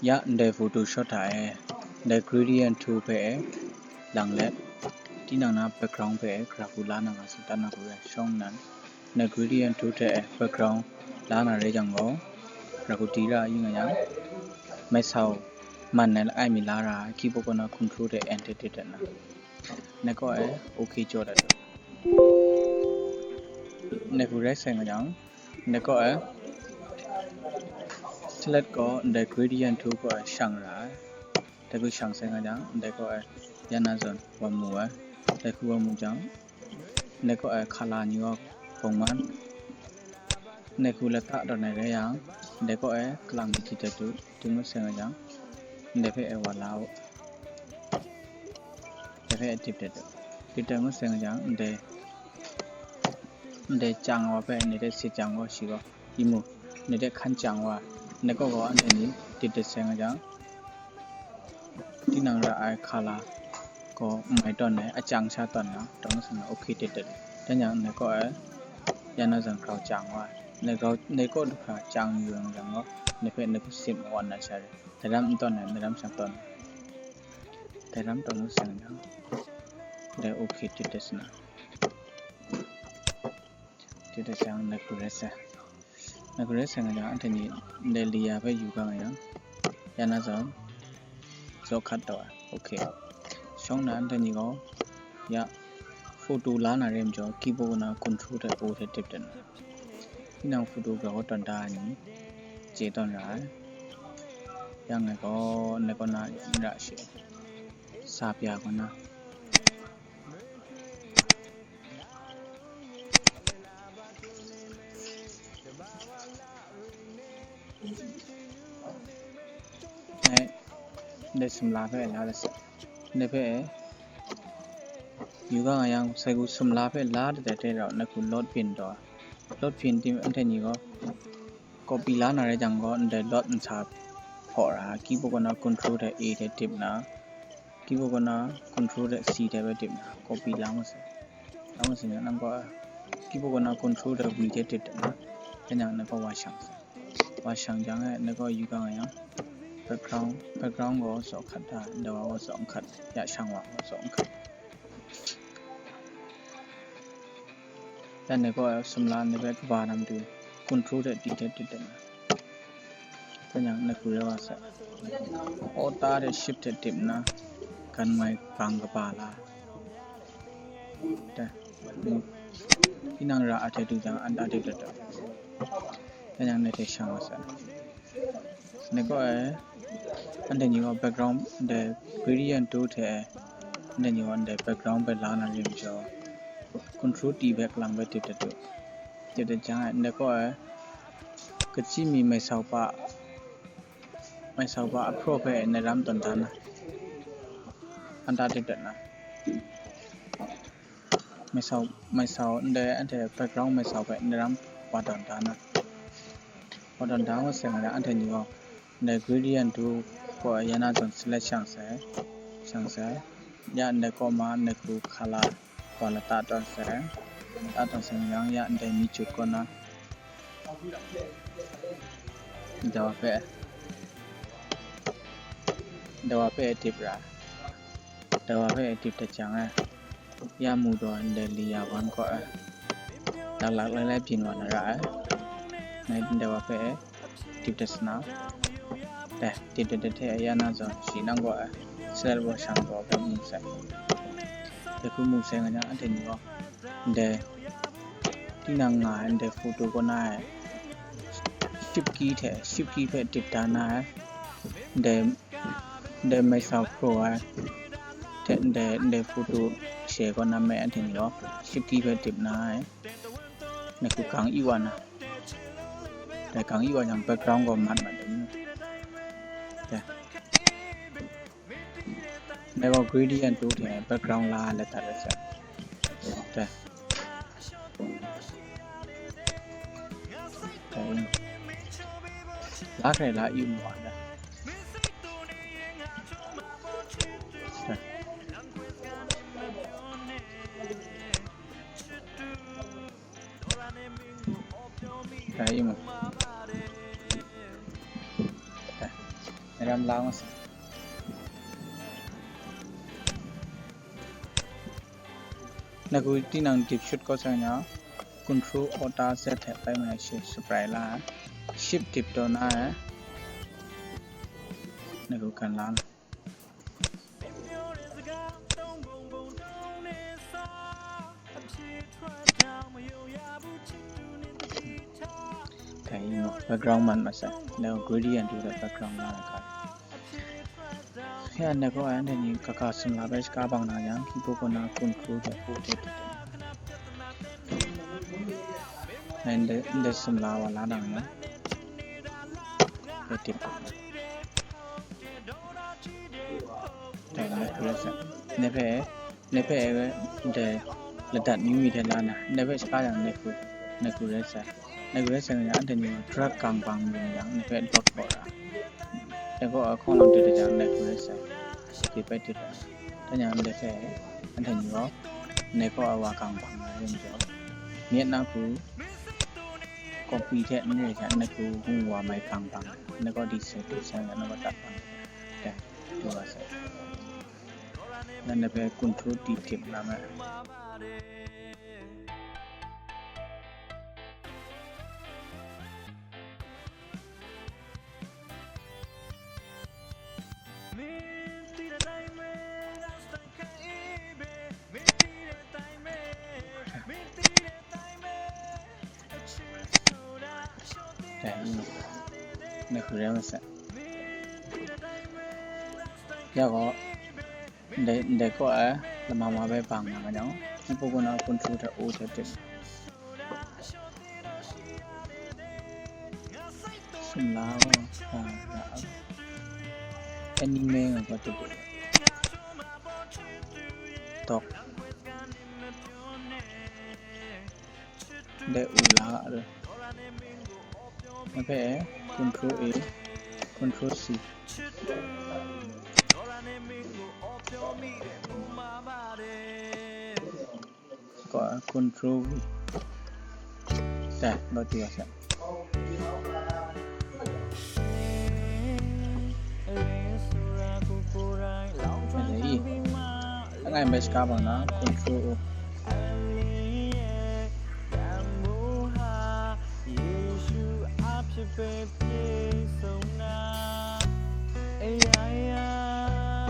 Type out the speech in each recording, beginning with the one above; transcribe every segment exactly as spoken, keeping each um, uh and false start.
Ya ndai Photoshop hta e, ndai gradient tool hpe e lang let, tinang na background hpe e hkra hku la na nga si, dan na hku e shawng nnan, ndai gradient tool hte e background la na rai jang gaw, hkra hku di ra yu nga yang, mai sau man ai langai mi la ra ai, keyboard kaw na control hte N hte dip dat na, ndai kaw e ok jaw dat u. Ndai hku rai sai nga jang, ndai kaw e select gaw ndai gradient tool kaw e shang ra ai. Dai hku shang sai nga jang, ndai kaw e ya na zawn wa mu ai. Dai hku wa mu jang, ndai kaw e color ni gaw bawng man, ndai hku lata tawn ai rai yang, ndai kaw e kalang dip dat u, dip ngut sai nga jang, ndai hpe e wa la u. Dai hpe e dip dat u. Dip dat ngut sai nga jang, ndai, ndai chyang wa hpe ndai hte sit jang gaw, shi gaw, i mu, ndai hte hkan chyang wa, ndai kaw gaw anhte ni dip dat sai nga jang, tinang ra ai color gaw n mai tawn ai, a chyang sha tawn na, tawn ngut sai nga, ok dip dat. Dan yang, ndai kaw e ya na zawn grau chyang wa, ndai grau, ndai kaw du hkra chyang yu yang gaw, ndai hpe ndai hku sim wan na sha rai. Dai ram n tawn ai, dai ram sha tawn ai. Dai ram tawn ngut sai nga jang, dai ok dip dat sai na. Dip dat jang, ndai hku rai sai. Ndai hku rai sai nga jang, anhte ni ndai layer hpe yu ga nga yang, ya na zawn zaw hkat taw ai. Ok. Shawng nnan anhte ni gaw, ya, photo la na re majaw, keyboard kaw na control hte O hte dip dat na. Tinang photo grau tawn da ai ni, chye tawn ra ai. Ya ngai gaw, ndai kaw na n ra shi, sa pya kaw na. Ai, ndai sumla hpe la dat sai. Ndai hpe yu ga nga yang, sai hku sumla hpe la dat ai hte rau, ndai hku load pin taw, load pin tim anhte ni gaw, copy la na rai jang gaw, ndai load nsa hpaw ra, keyboard kaw na control hte A hte dip na, keyboard kaw na control hte C hte bai dip na, copy la ngut sai. La ngut sai na, nang gaw keyboard kaw na control hte V hte dip dat na, dan yang ndai kaw wa shang sai. Wa shang jang e, ndai kaw yu ga nga yang, background, background gaw zaw hkat da, ndai wa gaw zaw n hkat, ya shang wa gaw zaw n hkat. Dan ndai kaw sumla ndai hpe kaba na matu, control hte D hte dip dat na. Dan yang ndai hku rai wa sai. Alt hte shift hte dip nna, gan mai bang kaba la. Dai, tinang ra a hte du jang, an da dip dat dat. Dan yang ndai hte shang wa sai. Ndai kaw e, anhte ni gaw background, ndai gradient tool hte, anhte ni gaw ndai background hpe la na re majaw, control T hpe kalang hpe dip dat u. Dip dat jang e, ndai kaw e, kachyi mi mai sau pa, mai sau pa a pro hpe ndai ram tawn da na, an da dip dat na. Mai sau, mai sau, ndai anhte background mai sau hpe ndai ram wa tawn da na. Wa tawn da ngut sai nga yang, anhte ni gaw ndai gradient tool kaw ya na zawn select shang sai, shang sai. Ya ndai kaw ma, ndai hku color wa lata tawn sai. Lata tawn sai nga yang, ya ndai mi jut kaw na, ndai wa hpe, ndai wa hpe dip ra. Ndai wa hpe dip dat jang e, ya mu taw ndai layer one kaw e, laklak lailai byin wa na ra ai. Ngai ndai wa hpe dip dat sa na, dai, dip dat dat hte ya na zawn, shi nang kaw e, select wa shang taw hpe mu sai. Dai hku mu sai nga jang, anhte ni gaw ndai tinang nga ai ndai photo kaw na e, shift key hte, shift key hpe dip da na ai, ndai, ndai mai sau pro ai hte ndai, ndai photo share kaw na me anhte ni gaw, shift key hpe dip na ai, ndai hku gang i wa na, dai gang i wa jang, background gaw mat mat ai. Dai. Ndai gaw gradient tool hte background la let dat ai sha. Dai. Dai. La hkrai la yu mu ai dai. Dai. Dai yu mu. Dai. Ram lang sa. Nagu tinang dip shut ko sa nya, control Alt Z hte pai mai shi, spray la, shift dip do na, nagu kan lang. Background man masa, na gradient tu da background man ka. Ya, na ko an da ni kaka sumla bai shaka bang na yang, ki ko ko na control da ko de. And the sumla wa la na na. Dai, na hpe, na hpe, ndai ladat mi mi hte la na, na hpe shaka yang na hku, na hku rai sai. Na hku rai sai nga, anhte ni drag gang bang mi yang, na hpe dawt bawt ra. Na kaw a hkawng lam dut jang, na hku rai sai. Dip bai dip ra. Dah yang ndai hpe, anhte ni gaw, na kaw a wa gang bang na rin jaw, myit na hku, copy hte n re hte, na hku hung wa mai gang bang, na kaw di sai, di sai, na kaw tat bang. Dai, du wa sai. Nan na hpe control D tip na mai. Dai, na hku rai masat. Ya gaw, ndai, ndai kaw ai lama ma bai bang na nga jang, ki paw kaw na control hte O hte dip. Sumla gaw, ah, ya, anime nga gaw dip. Tok. Ndai u la a re. Na hpe control A, control C. Ko, control V. Dai, batu ya sa. Dai. Langai bai shaka bang na, control O.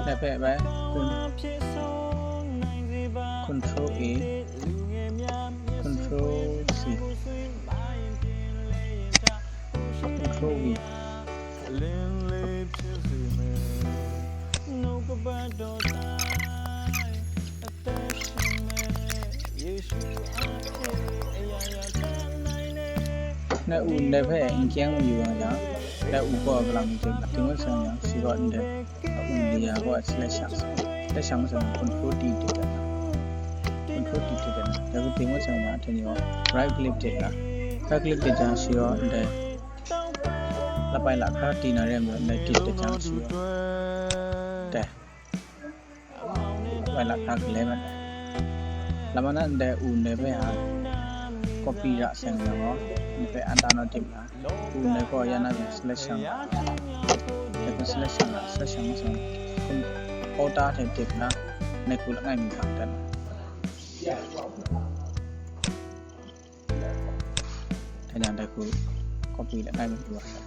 Dai hpe bai, con-, control A, control C, control V. Ndai u ndai hpe n kyeng mayu yang, ndai u gaw a galang n dip, ding ngut sai yang, shi gaw ndai a u li ya gaw selection, selection masha control D dip ai na, control D dip ai na, dai hpe ding ngut sai yang, anhte ni gaw right click dip na, right click dip jang shi gaw ndai lapai lahkra di na re ai majaw, ndai dip dip jang shi gaw, dai. Bai lahkra galai mat ai. Lama na ndai u ndai hpe a copy ra sai nga gaw, ndai hpe anta naw dip na, u ndai gaw ya na gaw selection, dai gaw selection ra, selection nga sai, kun, Alt hte dip na, ndai hku langai mi hkang dat na. Dai na ndai hku copy langai mi du wa sai.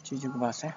Chyeju kaba sai.